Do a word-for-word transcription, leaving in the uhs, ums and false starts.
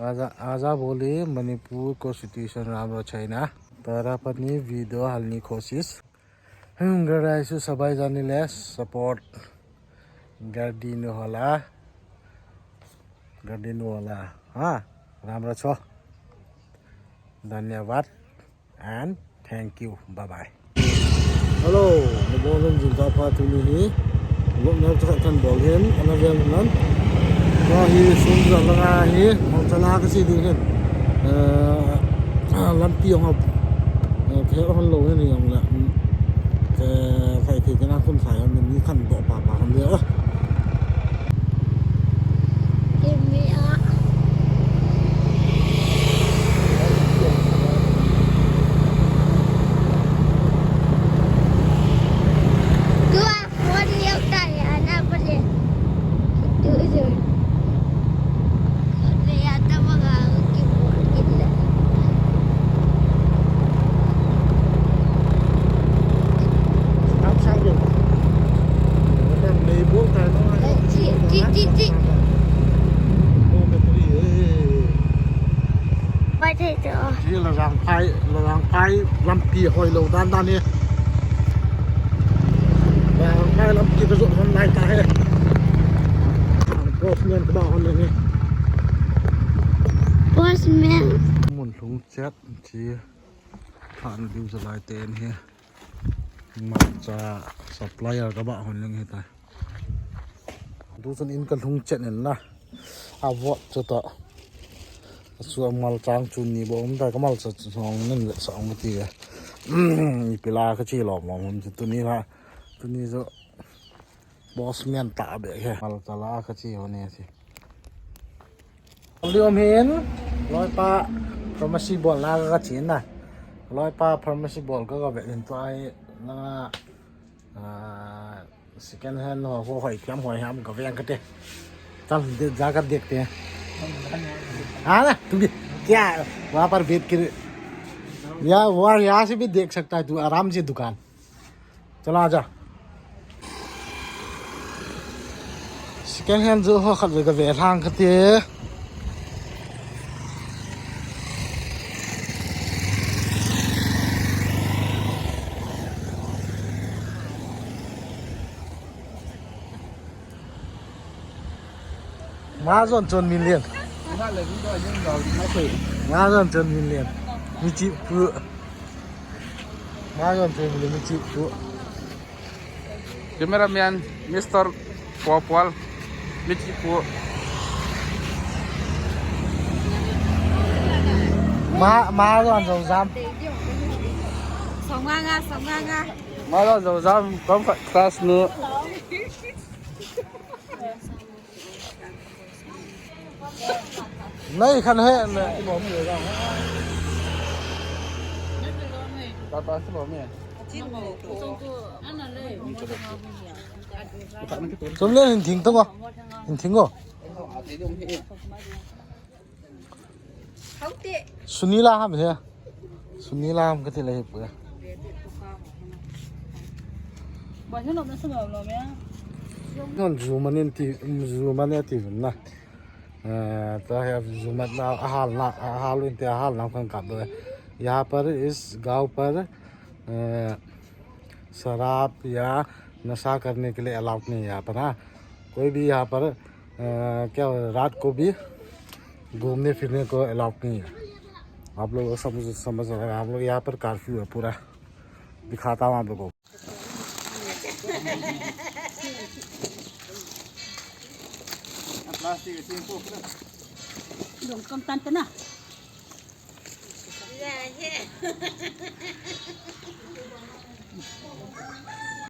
आजा, आजा बोले मणिपुर को सिचुएशन राम्रो छैन, तर पनि भिडियो हाल्ने कोसिस. Hmm, गराइछु सबैजनाले सपोर्ट गरिदिनु होला, गरिदिनु होला. हाँ, राम्रो छ. धन्यवाद and thank you. Bye bye. Hello, nabonun jingkah pha. Tuni hi vlog ner cha kan bol hin, ana vel nan. Ka hi sung ja langa hi, Malcha la ka che ding hin. Eh, lampi jong ha, eh, pher hon lou hin jong le. Eh, khai thei kena kun khai hon ni khan do pa pa hon de. Oh. Chi, chi, chi, chi. Pai thei te o. Chi la jang pai, la jang pai lampi hoi lou dan dan hi. La jang pai lampi ka jot hon lai ta hi. Postman ka ba hon le hi. Postman. Mun lhung chet chi. Than diu jalai ten hi. Malcha supplier ka ba hon leng hi ta. Tu chun in ka lhung chet in la. A vot chu ta. Chu a malcha chu ni bo um ta ka malcha chu hong nen le sa ong ti. Ni pila ka chi lom lom chu tuni la. Tuni chu Postman ta be he. Malcha la ka chi ho ne si. Li um hin, loipa pharmacy bol na ka chin na. Loipa pharmacy bol ka ka ve hin tua hi na, ah, second hand ho, ho hoi thiam hoi ham ka ve ang ka te. Chal de, ja ka dekh te. Ha na, tu bhi kya wahan par beth kar, ya, wahan, yahan se bhi dekh sakta hai tu, aaram se dukan. Chala ja. Second hand jo ho khat ve ka ve lhang ka te. Nga jon chon min lien. Nga jon chon min lien. Mi chi pu. Nga jon chon min lien mi chi pu. Cameraman, Mister Popol, mi chi pu. Ma, ma jon jong jam. Song nga nga, song nga nga. Ma jon jong jam, kom class nu. Nei khan he ne. Chom le hin thing to ko. Hin thing ko. Sunila ham he. Sunila ham kati le he pura. Non juman in ti, juman in ti na. Eh, ta he juman na ahal na, ahal in ti ahal na kan kap do. यहाँ पर इस गांव पर, अ, शराब या नशा करने के लिए अलाउड नहीं है यहाँ पर, हाँ। कोई भी यहाँ पर, अ, क्या, रात को भी घूमने फिरने को अलाउड नहीं है। आप लोग समझ, समझ रहे हैं, आप लोग यहाँ पर कर्फ्यू है पूरा। दिखाता हूँ आप लोगों को।